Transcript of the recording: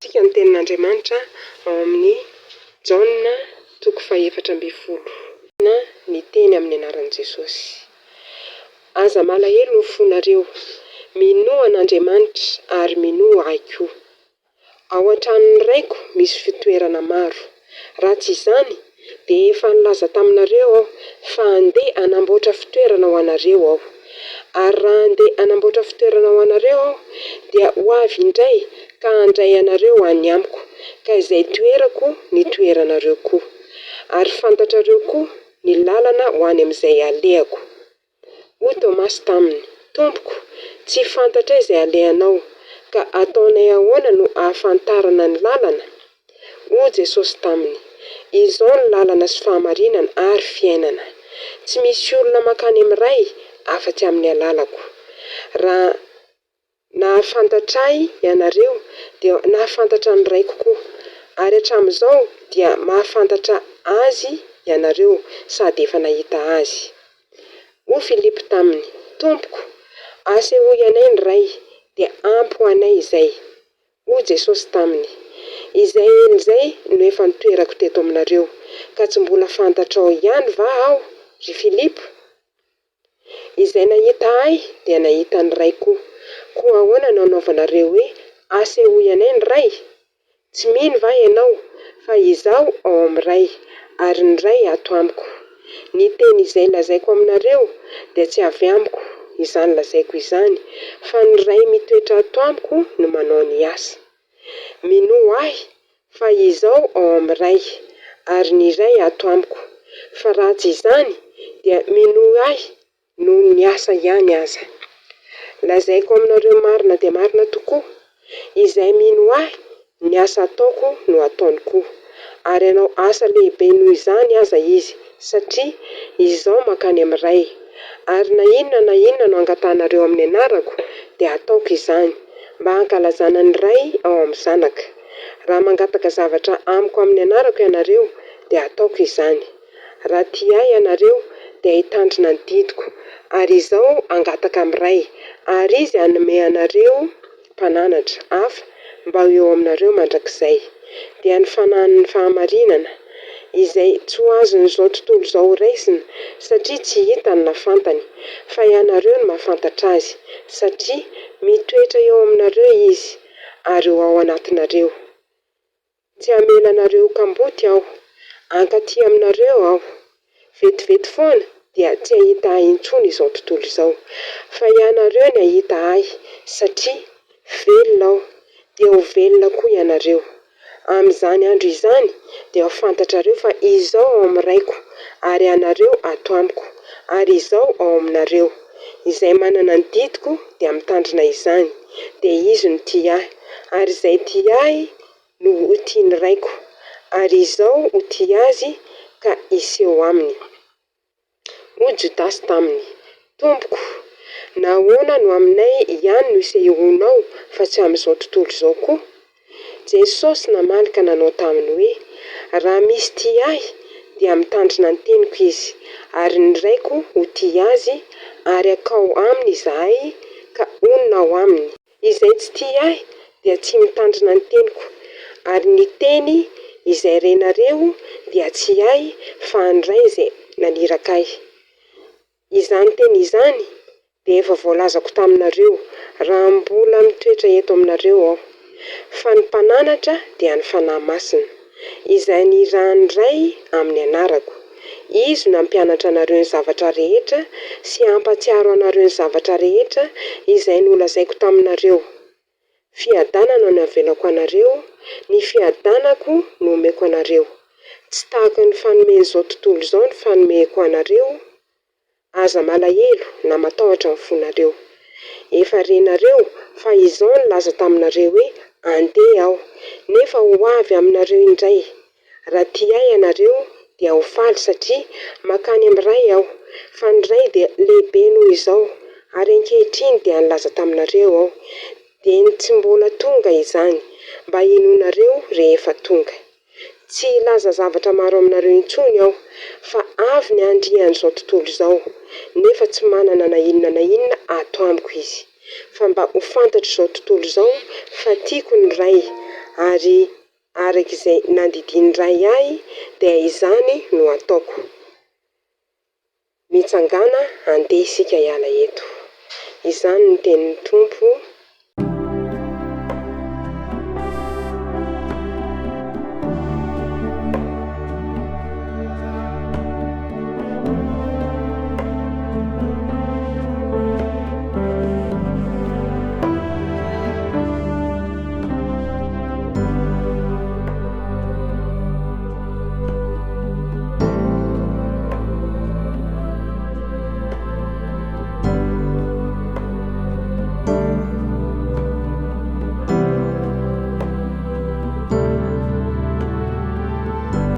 Isika ny tenin'Andriamanitra ao amin'ny Jaona toko faha-14. Na ny teny amin'ny anaran'i Jesosy. Aza malahelo ny fonareo. Minoa an'Andriamanitra ary minoa Ahy koa. Ao an-tranon'ny Raiko misy fitoerana maro. Raha tsy izany, dia efa nilaza taminareo Aho fa handeha hanamboatra fitoerana ho anareo Aho. Ary raha handeha hanamboatra fitoerana ho anareo Aho, dia ho avy indray ka handray anareo any amiko, ka izay toerako ny toeranareo koa. Ary fantatrareo koa ny lalana ho any amin'izay alehako. Hoy Tomasy taminy, Tompoko, tsy fantatray izay alehanao, ka ataonay ahoana no ahafantarana ny lalana? Hoy Jesosy taminy, Izao no lalana sy fahamarinana ary fiainana. Tsy misy olona mankany amin'ny Ray afa-tsy amin'ny alalako. Raha Nahafantatra Ahy ianareo, dia nahafantatra ny Raiko koa. Ary hatramin'izao dia mahafantatra Azy ianareo sady efa nahita Azy. Hoy Filipo taminy, Tompoko, asehoy anay ny Ray, dia ampy ho anay izay. Hoy Jesosy taminy, Izay ela izay no efa nitoerako teto aminareo, ka tsy mbola fantatrao ihany va Aho, ry Filipo? Izay nahita Ahy dia nahita ny Ray koa. Koa ahoana no anaovanareo hoe, Asehoy anay ny Ray? Tsy mino va ianao fa Izaho ao amin'ny Ray, ary ny Ray ato amiko? Ny teny izay lazaiko aminareo dia tsy avy amiko izany lazaiko izany, fa ny Ray mitoetra ato amiko no manao ny asa. Minoa Ahy fa Izaho ao amin'ny Ray, ary ny Ray ato amiko. Fa raha tsy izany, dia minoa Ahy noho ny asa ihany aza. Lazaiko aminareo marina dia marina tokoa, izay mino Ahy, ny asa ataoko no ataony koa. Ary hanao asa lehibe noho izany aza izy, satria Izaho mankany amin'ny Ray. Ary na inona na inona no angatahanareo amin'ny anarako, dia hataoko izany, mba hankalazana ny Ray ao amin'ny Zanaka. Raha mangataka zavatra amiko amin'ny anarako ianareo, dia hataoko izany. Raha tia Ahy ianareo, dia hitandrina ny didiko. Ary Izaho hangataka amin'ny Ray, ary Izy hanome anareo Mpananatra hafa mba ho eo aminareo mandrakizay, dia ny Fanahin'ny fahamarinana, izay tsy ho azon'izao tontolo izao horaisina, satria tsy hitany na fantany, fa ianareo no mahafantatra Azy, satria mitoetra eo aminareo Izy, ary ho ao anatinareo. Tsy hamela anareo ho kamboty Aho. Hankaty aminareo Aho. Vetivety foana dia tsy hahita Ahy intsony izao tontolo izao. Fa ianareo ny hahita Ahy, satria velona Aho, dia ho velona koa ianareo. Amin'izany andro izany dia ho fantatrareo fa Izaho ao amin'ny Raiko, ary ianareo ato amiko, ary Izaho ao aminareo. Izay manana ny didiko dia mitandrina izany, dia izy no tia Ahy, ary izay tia Ahy no ho tia ny Raiko, ary Izaho ho tia azy ka hiseho aminy. Hoy Jodasy taminy, Tompoko, nahoana no aminay ihany no isehoanao fa tsy amin'izao tontolo izao koa? Jesosy namaly ka nanao taminy hoe, Raha misy tia Ahy, dia mitandrina ny teniko izy, ary ny Raiko ho tia azy, ary hankao aminy Izahay ka honina ao aminy. Izay tsy tia Ahy dia tsy mitandrina ny teniko, ary ny teny izay renareo dia tsy Ahy fa an'ny Ray izay naniraka Ahy. Izany teny izany dia efa voalazako taminareo raha mbola mitoetra eto aminareo Aho. Fa ny Mpananatra dia ny Fanahy Masina, izay nirahan'ny Ray amin'ny anarako. Izy no hampianatra anareo ny zavatra rehetra sy hampahatsiaro anareo ny zavatra rehetra izay nolazaiko taminareo. Fiadanana no avelako anareo, ny fiadanako no omeko anareo. Tsy tahaka ny fanomen'izao tontolo izao ny fanomeko anareo, aza malahelo na matahotra ny fonareo. Efa renareo fa Izaho nilaza taminareo hoe, Andeha Aho, nefa ho avy aminareo indray. Raha tia Ahy ianareo dia ho faly satria mankany amin'ny Ray Aho, fa ny Ray dia lehibe noho Izaho, ary ankehitriny dia nilaza taminareo Aho, dieny tsy mbola tonga izany, mba hinoanareo rehefa tonga. Tsy hilaza zavatra maro aminareo intsony Aho, fa avy ny andrian'izao tontolo izao, nefa tsy manana na inona na inona ato amiko izy. Fa mba ho fantatr'izao tontolo izao fa tiako ny Ray, Ary araka izay nandidian'ny Ray ahy, dia izany no ataoko. Mitsangàna, andeha isika hiala eto. Izany no tenin'ny Tompo.